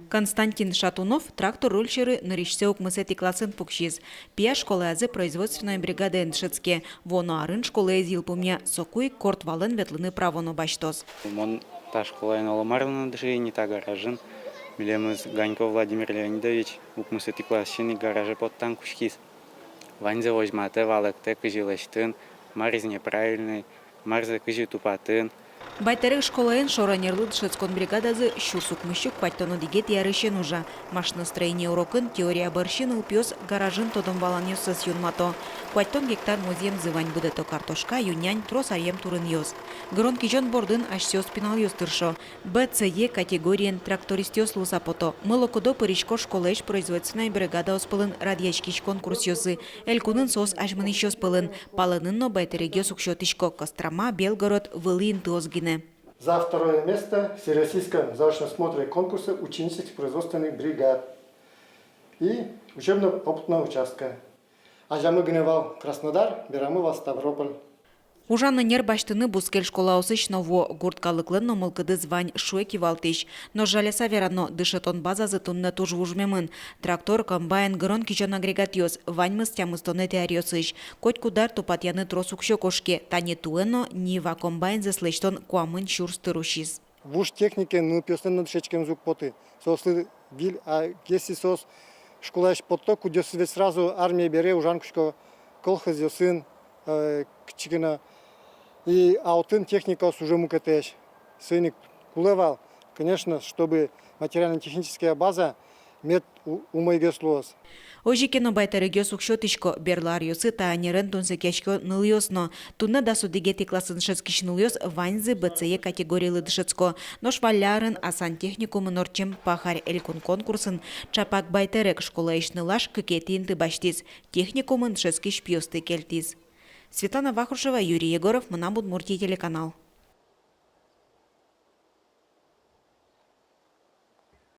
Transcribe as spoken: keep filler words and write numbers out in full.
Константин Шатунов трактор руль сьӧры нырысьсэ укмысэтӥ классын пуксиз. Пияш школаязы производственной бригадаын дышетске. Вуоно арын школаез йылпумъя, соку ик корт валэн ветлыны право но басьтоз. Мон та школаын оло мар но ӧй дыше ини, та гаражын. Милемыз Ганьков Владимир Леонидович укмысэтӥ классысен ик гараже поттан кутскиз. Ваньзэ возьматэ, валэктэ, кызьы лэсьтыны, марзэ неправильной, марзэ кызьы тупатыны. Байтэрек школаын шоро-нерлы дышетскон бригадазы сюрс укмыссю куатьтон одӥгетӥ арысен ужа. Машиностроение урокын теория бӧрсьы нылпиос гаражын тодон-валанъёссэс юнмато. Куатьтон гектар музъемзы вань, будэто картошка, ю-нянь, трос аръем турынъёс. Гырон-кизён бордын асьсэос пиналъёс тыршо. Б, С, Е категориен трактористъёс луыса пото. Мылокыдо пырисько школаысь производственной бригадаос пӧлын радъяськись конкурсъёсы. Элькунын соос азьмынӥсьёс пӧлын. Палэнын но байтэрегъёс уксётӥсько: Кострома, Белгород, вылӥ интыос гинэ. За второе место в Всероссийском заочном смотре конкурса ученических производственных бригад и учебно-опытного участка. Азямы гинэ вал Краснодар, берамы вал Ставрополь. Ужан ӧнер басьтыны бускель школаосысь но вуо. Гурт калыклэн но мылкыдыз вань, шуэ кивалтӥсь. Нош жаляса верано, дышетон базазы туннэ туж вужмемын. Трактор, комбайн, гырон-кизён агрегатъёс — ваньмыз тямыстонэтӥ аръёсысь. Котькуд ар тупатъяны трос уксё кошке. Тани туэ но «Нива» комбайнзэс лэсьтон куамын сюрс тыр усиз. Вуж техникаен нылпиослэн но дышетскемзы уг поты. Соослы выль, а если соос школаысь потто, кудъёсыз ведь сразу армие бере ужан кутско, колхозъёсын, э, кытчы ке но. И а отын техникаос уже мукетэсь. Соин ик кулэ вал, конечно, чтобы материально-техническая база мед у-, умойгес луоз. Озьы ке но байтэрегъёс уксётӥсько. Берло аръёсы та ӧнерен тунсыкъясько нылъёс но. Туннэ дас одӥгетӥ классын дышетскись нылъёс ваньзы Б Ц Е категорилы дышетско. Нош валлярын Асан техникумын ортчем «Пахарь» элькун конкурсын чапак байтэрек школаысь нылаш кыкетӥ инты басьтӥз, техникумын дышетскись пиосты кельтӥз. Светлана Вахрушева, Юрий Егоров, «Мынам Удмуртие» телеканал.